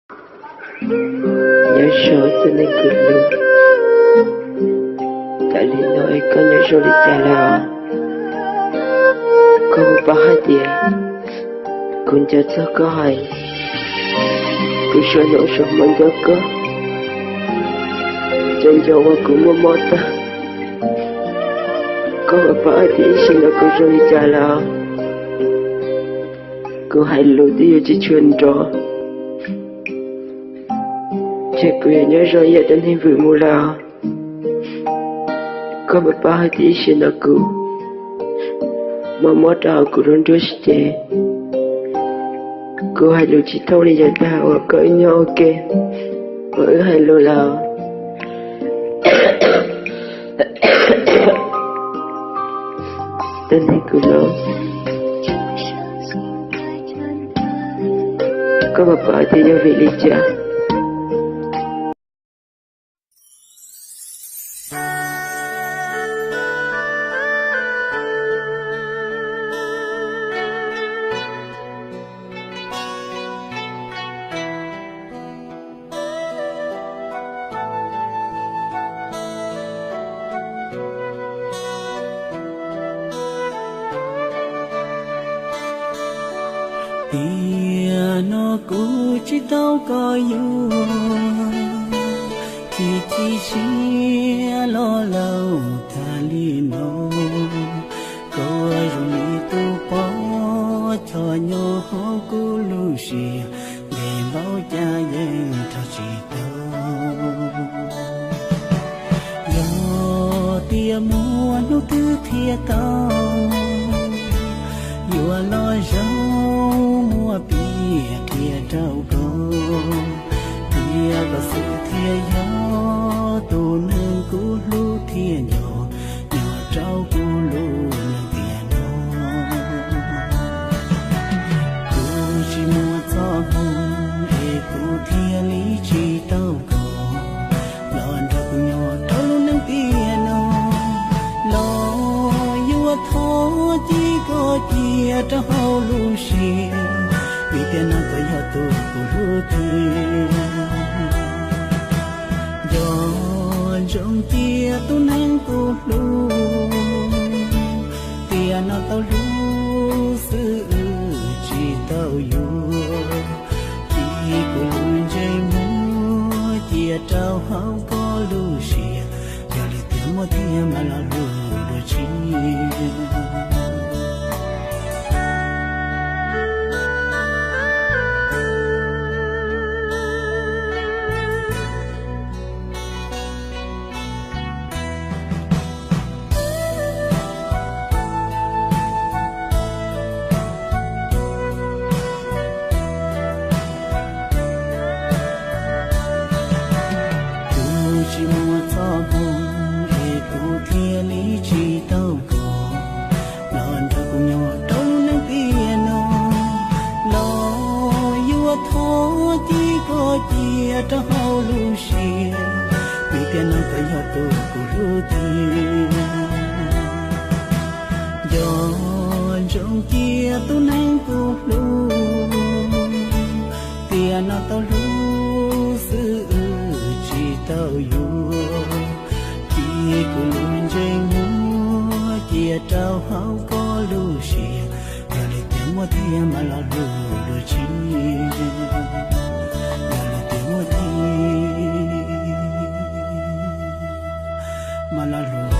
Nyob zoo txiv neej kwv Hluas, cas li no es koj nyob zoo li cas lawm? Koj puas paub hais tias kuv nco txog koj heev, kuv suav hmoo suav hmo nco koj, nco nco ua kuv mob mob tag. Koj puas paub hais tias ib sim no kuv zoo li cas lawm? Kuv hais lus twb yuav tsis tshua nrov, ces kuv yuav nyob zoo ib yam cov neeg vwm mus lawm. Koj puas paub hais tias ib sim no kuv mob mob rau hauv kuv lub nruab siab ces kuv hais lus tsis thooj li yav tag uas koj wb nyob ua ke, uas wb hais lus lawm. Txiv neej kwv Hluas, koj puas paub tias yog vim li cas? Tiam no kuv tsis tau koj yuav, chim chim siab los laus tas li no. Koj zoo li tus poj choj nyob hauv kuv lub siab, ntev npaum cas yeej rog tsis tau. Yog tias muaj hnub twg thiaj tau, yuav los zoo muab piav qhia rau koj, tias koj xwb thiaj yog tus neeg kuv hlub thiab nco, nco rau kuv lub neej tiam no. Kuv tsis muaj txoj hmoo es kuv thiaj li tsis tau koj los nrog kuv nyob rau lub neej tiam no. Los yuav thov cia koj cia rau hauv lub siab, vim tiam no koj yog tus kuv hlub tiag. Nco ntsoov cia tus neeg kuv hlub, tiam no tau hlub xwb tsis tau yuav. Cia kuv lub ntsej muag cia rau hauv koj lub siab, yog li tiag muaj tiag mas los hlub dua tshiab. Kuv tsis muaj txoj hmoo es kuv thiaj li tsis tau koj los nrog kuv nyob rau lub neej tiam no. Los yuav thov cia koj cia rau hauv lub siab, vim tiam no koj yog tus kuv hlub tiag. Nco ntsoov cia tus neeg kuv hlub, tiam no tau hlub xwb tsis tau yuav. Cia kuv lub ntsej muag cia rau hauv koj lub siab, yog li tiag muaj tiag mas los hlub dua tshiab. Yog li tiag muaj tiag mas los hlub